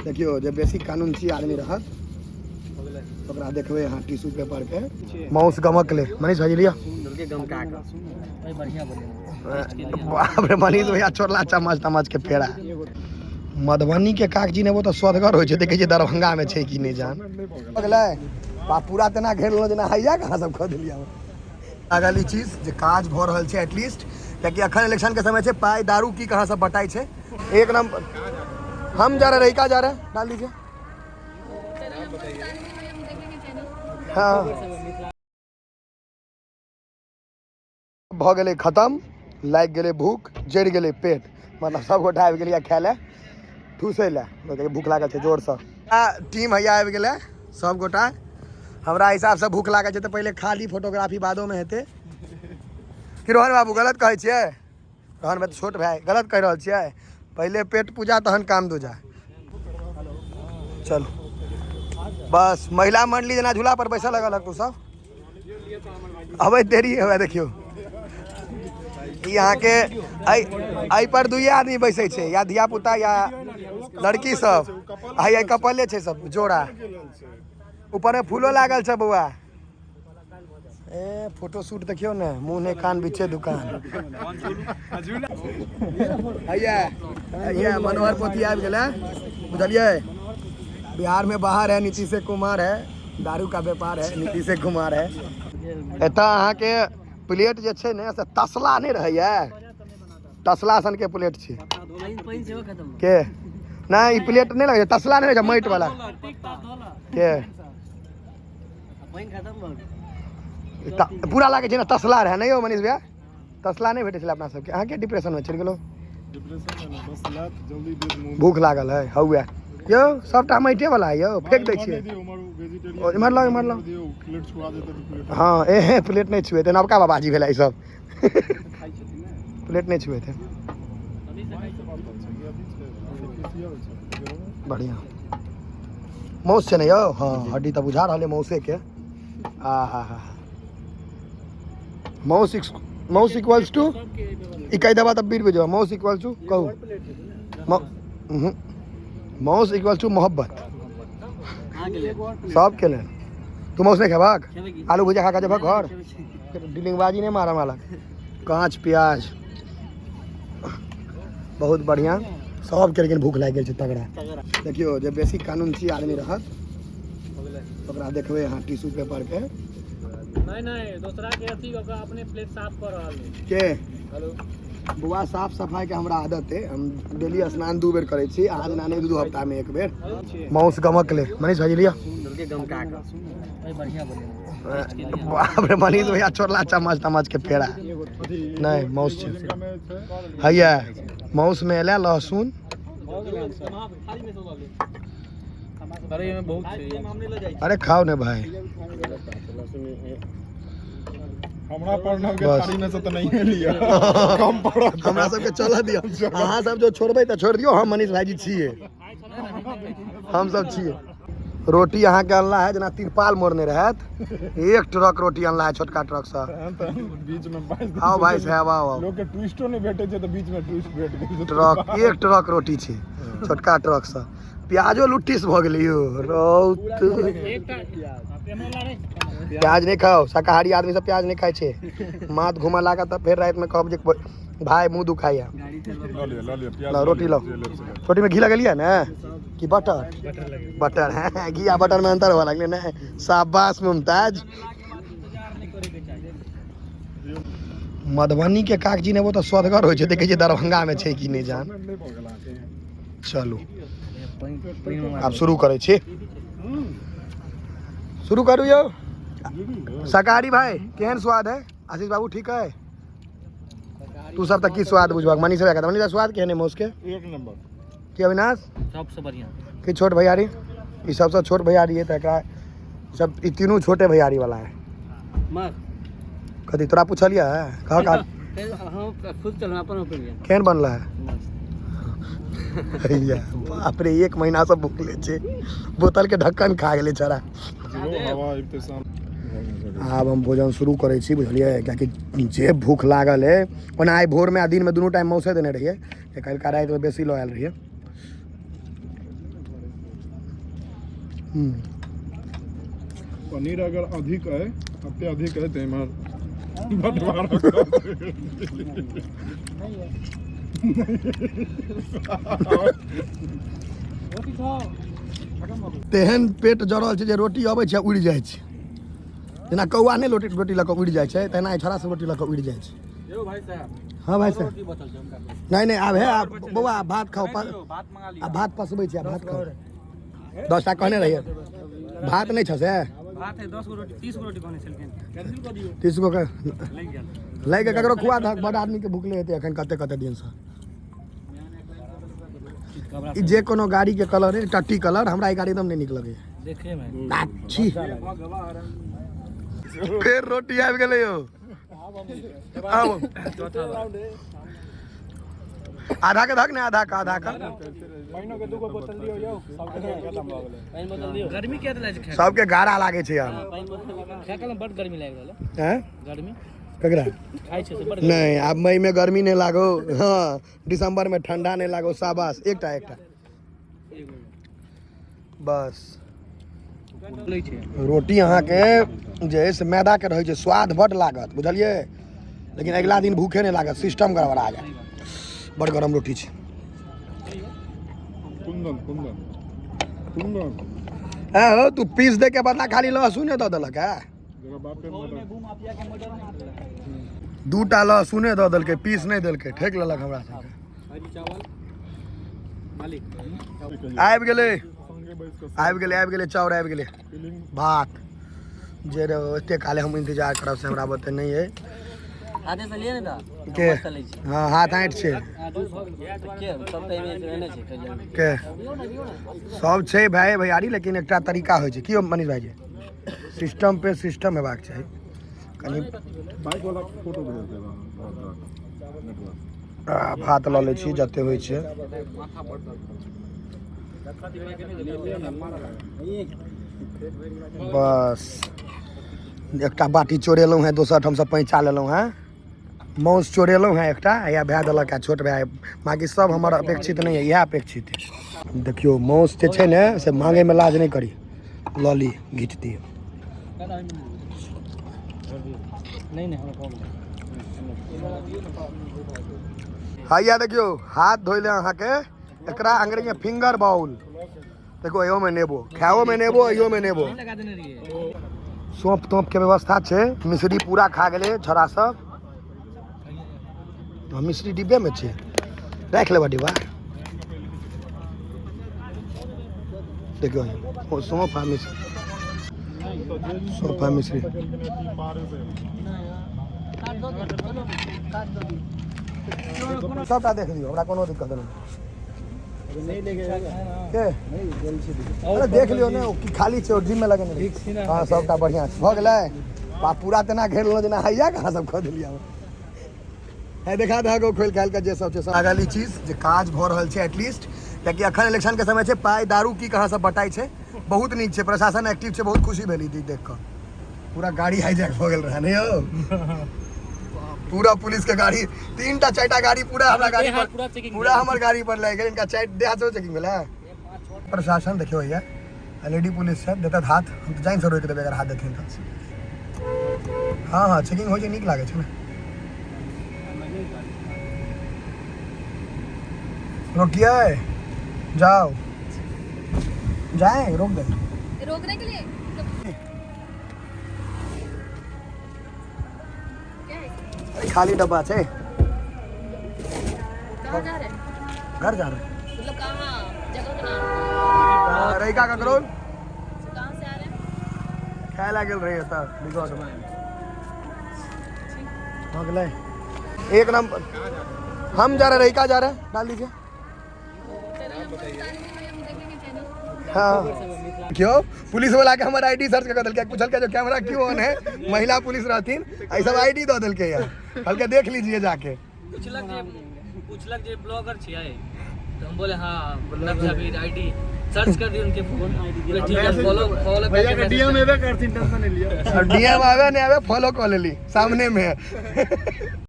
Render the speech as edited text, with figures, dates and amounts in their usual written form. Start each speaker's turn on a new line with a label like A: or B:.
A: देखियौ जे बेसी कानूनची आदमी रहत ओकरा देखबै अहाँ टिश्यू पेपर के माउस गमकले। मनीष भाई लिअ। बाप रे, मनीष भैया छोड़ला चम्मच तम्मच के फेरा। मधुबनी के कागजी नेबो तऽ स्वदगर होइ छै। देखै छियै दरभंगा मे छै कि नहि जान। भऽ गेलै बा पूरा तेना घेर लेलहुँ जेना हैया कहाँ सब कऽ देलियै। लागल ई चीज जे काज भऽ रहल छै एटलीस्ट, कियाकि अखन इलेक्शन के समय छै, पाइ दारू की कहाँ सब बटाइ छै। एक नंबर हम जा रहे, रहिका जा रहे, डाल दीजिए। हाँ भऽ गेलै खतम, लागि गेलै भूख, जरि गेलै पेट, मतलब सब गोटा आबि गेलियै खाय लए, ठूसै लए, भूख लागल छै जोरसँ। आ टीम हैया आबि गेलै सब गोटा। हमरा हिसाबसँ भूख लागल छै तऽ पहिले खाली, फोटोग्राफी बादोमे हेतै। कि रोहन बाबू गलत कहै छियै? रोहन भाई छोट भाई गलत कहि रहल छियै? पहिले पेट पूजा तहन काम दूजा। चलू बस महिला मंडली जेना झूला पर बैसऽ लगल तू सब अबै देरी है। देखियौ ई अहाँके एहि पर दुइये आदमी बैसै छै, या धिया पुता या लड़की सब। आ एहि कपले छै सब जोड़ा। ऊपर में फूलो लागल छै बौआ। ए फोटो शूट देखियौ ने, मुँह ने कान बीचे दुकान। हैया हैया मनोहर पोथी आबि गेलै, बुझलियै? बिहार में बाहर है नीतीश कुमार है, दारू का व्यापार है नीतीश कुमार है। एतऽ अहाँके प्लेट जे छै ने से तसला नहि रहैया, तसला सन के प्लेट छै के नहि। ई प्लेट नहि लगै छै, तसला नहि रहै छै माटि वाला के पूरा लागै छै ने, तसला रहै नहि यौ मनीष भैया? तसला नहि भेटै छलै अपना सबके। अहाँके डिप्रेशन मे चलि गेलहुँ? भूख लागल है। हौए यौ, सबटा माटिए वाला है यौ, फेंक दै छियै। इम्हर लाउ, इम्हर लाउ। हँ, एहे प्लेट नहि छुएतै, नवका बाबाजी भेलै ई सब, प्लेट नहि छुएतै। बढ़िआँ मौस छै ने यौ? हँ, हड्डी तऽ बुझा रहल है मौसेके। आ हा हा, मौस मौस इक्वल्स टू ई कहि देबा तऽ बीर बुझबा। मौस इक्वल्स टू कहू, मौस इक्वल्स टू मोहब्बत सबके लेल। तू मौस नहि खेबक? आलू भुजिया खा कऽ जेबहक घर? डीलिंगबाजी नहि मारऽ मालक। काँच प्याज बहुत बढ़िआँ सबके, लेकिन भूख लागि गेल छै तगड़ा। देखियौ जे बेसी कानूनची आदमी रहत ओकरा देखबै अहाँ टिश्यू पेपर के।
B: नहीं नहीं, दोसरा के अथी कऽ कऽ अपने प्लेट साफ कऽ रहल है।
A: के बुआ, साफ सफाई के हमरा आदत है, हम डेली स्नान 2 बेर करै छी, अहाँ जेना नहि 2 हफ्ता में 1 बेर। माउस गमकले। मनीष भाई लिअ। बाप रे, मनीष भैया छोड़ला चम्मच तम्मच के फेरा। नहि माउस छै हैया, माउस में एलै लहसुन। अरे खाओ ने भाई।
C: हमरा प्रणव के
A: बस।
C: थाली में से तऽ नहीं लिया, कम पड़त।
A: हमरा सबके चलऽ दिअ। अहाँ सब जो छोड़बै तऽ छोड़ि दियौ, हम मनीष भाईजी छियै, हम सब छियै। रोटी अहाँके अनला है जेना तिरपाल मोड़ने रहत, एक ट्रक रोटी अनला है छोटका ट्रक से।
C: तहन तऽ बीच में बाइस
A: आओ भाई साहब, आओ आओ।
C: लोग के ट्विस्टो नहीं भेटे छै तऽ बीच में ट्विस्ट भेट गेल।
A: ट्रक, एक ट्रक रोटी छै छोटका ट्रक से। प्याजो लुट्टीस भऽ गेलै यौ रौत। प्याज नहि खाओ, शाकाहारी आदमी सब प्याज नहि खाइ छै। माथ घूमऽ लागत तऽ फेर रातिमे कहब जे भाय मुँह दुखाइया।
C: लऽ लिअ, लऽ लिअ प्याज।
A: लऽ, रोटी लऽ। रोटी में घी लगेलियै ने कि बटर? बटर है। घी आ बटर में अंतर हुआ लगलै ने। शाबाश मुमताज। मधुबनी के कागजी नेबो तऽ स्वदगर होइ छै। देखै छियै दरभंगा मे छै कि नहि जान।
C: नहि भऽ गेल अहाँके।
A: चलू आब शुरू करै छी, शुरू करू यौ। शाकाहारी भाई केहन स्वाद है? आशीष बाबू ठीक है? तू सब तऽ की स्वाद बुझबाक। मनीष भैया के, मनीष भैया स्वाद केहन है मौस के?
C: एक नंबर।
A: की अविनाश?
B: सबसे बढ़िया।
A: की छोट भैयारी? ई सबसँ छोट भैयारी है तऽ एकरा सब ई तीनू छोटे भैयारी वाला है।
B: मस्त।
A: कथी तोरा पूछलियै है? कह का।
B: हम खुद चलू अपन ओपिनियन।
A: केहन बनल है?
B: मस्त।
A: हैया बाप रे, 1 महीना से भूखले छै, बोतल के ढक्कन खा गेलै छड़ा।
C: हवा अबिते शाम।
A: आब हम भोजन शुरू करै छी, बुझलियै? कियाकि जे भूख लागल है। ओना आइ भोरमे आ दिनमे दुनू टाइम मौसे देने रहियै, काल्हिका रातिमे बेसी लऽ आयल रहियै।
C: पनीर अगर अधिक है, अत्यधिक है, तो इम्हर बंटवारा कर
A: तेहन पेट जरल छै जे रोटी अबै छै उड़ि जाइ छै। जेना कौआ नहि रोटी रोटी लऽ कऽ उड़ि जाइ छै, तहिना ई छोड़ा सब रोटी लऽ कऽ उड़ि जाइ छै।
B: यौ भाई साहब।
A: हँ भाइ साहब।
B: रोटी बचल छै हुनका।
A: नहि नहि, आब हे, आब बौआ, आब भात खाउ।
B: भात मंगा लिअ।
A: आब भात पसबै छै, आब भात खाउ। 10टा कहने रहियै, भात नहि छ से?
B: भात है 10 गो रोटी, 30 गो रोटी कहने छलखिन, कैंसिल कऽ दियौ।
A: 30 गो के
B: लागि गेल।
A: लागि कऽ ककरो खुआ दहक। बड आदमीके भुखले हेतै एखन कते कते दिनसँ। ई जे कोनो गाड़ीके कलर है, टट्टी कलर, हमरा ई गाड़ी एकदम नहि नीक लगैए।
B: देखे में
A: छी। फेर रोटी आबि गेलै यौ। आब आधा के धक ने, आधा के, आधा के।
C: पानिओ के दूगो बोतल दियौ यौ, सबके खत्म भऽ गेलै।
B: पानि बोतल दियौ। गर्मी किया लागि छै?
A: सबके गारा लागै छै आब।
B: पानि बोतल खाय काल बड गर्मी लागि रहल
A: हैं?
B: है। गर्मी
A: ककरा?
B: खाइ छै से बड।
A: नहीं, आब मई में गर्मी नहीं लागो, हाँ, दिसंबर में ठंडा नहीं लागो। शाबाश। एकटा एकटा बस।
B: लै छै।
A: रोटी अहाँके जे है से मैदाके रहै छै, स्वाद बड लागत, बुझलियै? लेकिन अगिला दिन भूखे नहि लागत, सिस्टम गड़बड़ा जायत। बड गरम रोटी छै।
C: कुंदन, कुंदन, कुंदन।
A: हँ हो, तू पीस दे के बदला खाली लहसुने दऽ देलक है।
C: जरा बाप पे मर्डर।
A: दूटा लहसुने दऽ देलकै, पीस नहि देलकै। ठकि लेलक हमरा सबके।
B: भाजी चावल मालिक।
A: आबि गेलै।
C: संगे बैस कऽ।
A: आबि गेलै, आबि गेलै, चाउर आबि गेलै।
C: फीलिंग।
A: भात जे रे, एते काले हम इंतजार करब से हमरा बते नहि अइ।
D: हाथे से लिए ने तऽ
A: के?
D: चलै छै।
A: हँ, हाथ आँटि छै।
D: के सब तऽ एहिमे एने छै।
A: के सब छै भाय भैयारी, लेकिन एकटा तरीका होइ छै। की यौ मनीष भाईजी, सिस्टम पे सिस्टम हेबाक चाही कनि।
C: बाइक वाला फोटो भेज देब अहाँ, बहुत नेटवर्क।
A: भात लऽ लै छी जते होइ छै। बस एकटा बाटी चोरेलहुँ हेँ, दोसर ठामसँ पैंचा लेलहुँ हेँ। माउस चोरेलहुँ हेँ एकटा, या भाय देलक है छोट भाय। बाँकी सब हमर अपेक्षित नहि है, इएह अपेक्षित है। देखियौ, माउस जे छै ने से मांगैमे लाज नहि करी। लऽ ली, घीच दियौ।
B: नहि नहि, हमरा भऽ गेलै।
A: हैया देखियौ, हाथ धोइ ले अहाँके, एकरा अंग्रेजीमे फिंगर बाउल। देखो, इहोमे नेबो, खाओमे नेबो, इहोमे नेबो।
B: लगा देने रहियै।
A: सौंप तोप के व्यवस्था छै। मिश्री पूरा खा गेलै छोड़ा सब। हँ, मिश्री डिब्बे में छै, राखि लेबा डिब्बा। देखियौ, ओ सौंफ आ मिश्री, सौंफ आ मिश्री। सबटा देख लियौ, हमरा कोनो दिक्कत नहि। के अरे देख लियौ ने, ओ की खाली छै, ओ जिम में लगेने रही। हँ, सबटा बढ़िआँ छै। भऽ गेलै बा। पूरा तेना घेर लेलहुँ जेना हैया कहाँ सब कऽ देलियै। है, देखा दहक, खोलि खालि कऽ जे सब छै सब। लागल ई चीज जे काज भऽ रहल छै एटलीस्ट, कियाकि अखन इलेक्शन के समय छै, पाइ दारू की कहाँ सब बटाइ छै। बहुत नीक छै, प्रशासन एक्टिव छै। बहुत खुशी भेल ई चीज देख कऽ। पूरा गाड़ी हाईजैक भऽ गेल रहै ने यौ, पूरा पुलिस के गाड़ी, तीनटा चारिटा गाड़ी पूरा हमरा गाड़ी पर
B: पूरा चेकिंग।
A: पूरा हमर गाड़ी पर लागि गेल। इनका चारि देह हाथ चेकिंग भेलै। प्रशासन देखियौ भैया, लेडी पुलिस छै, देतत हाथ हम तऽ जानि से रोकि देबै अगर हाथ देथिन तऽ। हँ हँ, चेकिंग होइ छै, नीक लागै छै ने। रोकिए, जाओ, जाए, रोक दे।
E: रोकने के लिए तो क्या है?
A: अरे, खाली डब्बा छै।
E: कहाँ जा रहे हैं?
A: घर जा रहे हैं।
E: मतलब कहाँ, जगह का नाम?
A: रैका ककरोल।
E: तो कहाँ से आ रहे हैं?
A: खाय ला गेल रही तऽ रिजॉर्ट में भऽ गेलै। एक नंबर। हम जा रहे, रैका जा रहे हैं, डाल दीजिए।
E: चैनल नंबर बता दीजिए भाई, हम देखेंगे चैनल।
A: हाँ, क्यों पुलिस वाला के हमर आईडी सर्च कऽ देलकै। पूछलकै जो कैमरा क्यों ऑन है। महिला पुलिस रहथिन, एहि सब आईडी दऽ देलकै यार, कहलकै देख लीजिए जाके।
B: पूछलक जे ब्लॉगर छियै? तो हम बोले हाँ। नव आईडी सर्च कर दी उनके फोन। बोले ठीक है, फॉलो फॉलो
C: भैया के डीएम एबे करथिन, टेंशन नहीं लिया।
A: डीएम आवे नहीं आवे, फॉलो कऽ लेली, सामने में है।